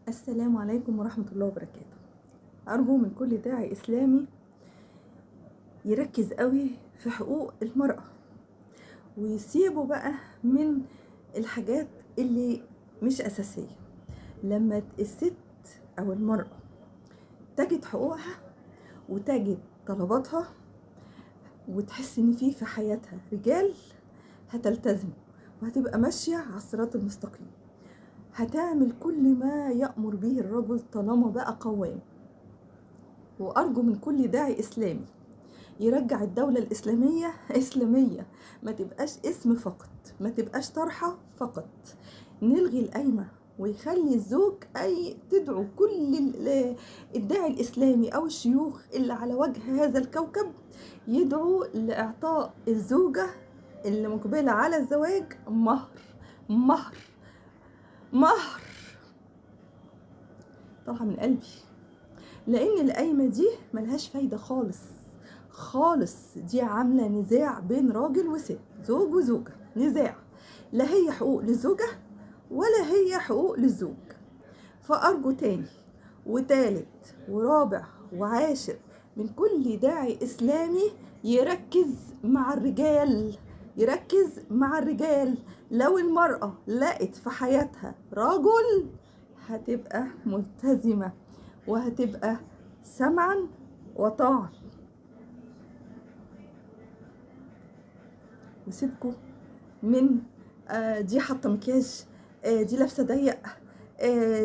السلام عليكم ورحمة الله وبركاته. أرجو من كل داعي إسلامي يركز قوي في حقوق المرأة، ويسيبوا بقى من الحاجات اللي مش أساسية. لما الست أو المرأة تجد حقوقها وتجد طلباتها وتحس إن في حياتها رجال، هتلتزم وهتبقى ماشية على الصراط المستقيم، هتعمل كل ما يأمر به الرجل طالما بقى قوام. وأرجو من كل داعي إسلامي يرجع الدولة الإسلامية إسلامية، ما تبقاش اسم فقط، ما تبقاش طرحة فقط. نلغي القايمة ويخلي الزوج أي تدعو كل الداعي الإسلامي أو الشيوخ اللي على وجه هذا الكوكب يدعو لإعطاء الزوجة اللي مقبلة على الزواج مهر مهر مهر، طالعة من قلبي، لأن القايمة دي ملهاش فايدة خالص خالص. دي عاملة نزاع بين راجل وست، زوج وزوجة، نزاع، لا هي حقوق للزوجة ولا هي حقوق للزوج. فأرجو تاني وتالت ورابع وعاشر من كل داعي إسلامي يركز مع الرجال، يركز مع الرجال. لو المرأة لقت في حياتها رجل هتبقى ملتزمة وهتبقى سمعا وطاعا. وسيبكوا من دي حاطه مكياج، دي لابسه ضيق،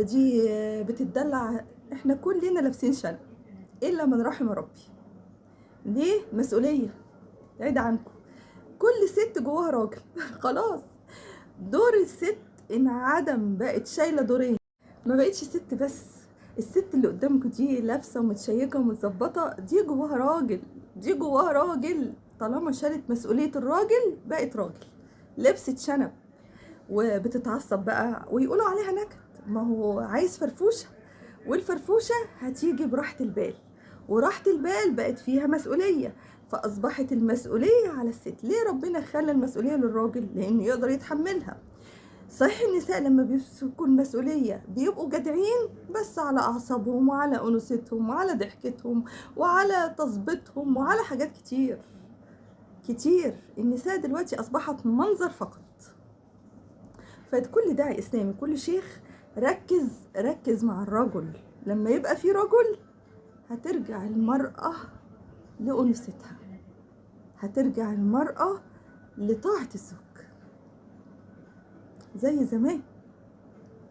دي بتتدلع. احنا كلنا لابسين شنب الا من رحم ربي. ليه؟ مسؤولية بعيد عنكم. كل ست جواها راجل خلاص دور الست انعدم، بقت شايله دورين، ما بقتش ست بس. الست اللي قدامكم دي لابسه ومتشيكه ومتظبطه، دي جواها راجل، دي جواها راجل. طالما شالت مسؤولية الراجل بقت راجل. لبست شنب وبتتعصب بقى ويقولوا عليها نكد، ما هو عايز فرفوشه، والفرفوشه هتيجي براحة البال، وراحة البال بقت فيها مسؤولية، فاصبحت المسؤولية على الست. ليه ربنا خلى المسؤولية للراجل؟ لانه يقدر يتحملها. صحيح النساء لما بيمسكوا المسؤولية بيبقوا جدعين، بس على أعصابهم وعلى أنوثتهم وعلى ضحكتهم وعلى تظبيطهم وعلى حاجات كتير كتير. النساء دلوقتي أصبحت منظر فقط. فكل داعي إسلامي، كل شيخ، ركز ركز مع الرجل. لما يبقى في رجل هترجع المرأة لأنوثتها، هترجع المرأة لطاعة الزوج زي زمان،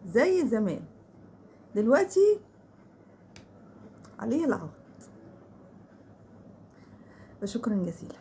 زي زمان. دلوقتي عليه العوض. وشكرا جزيلا.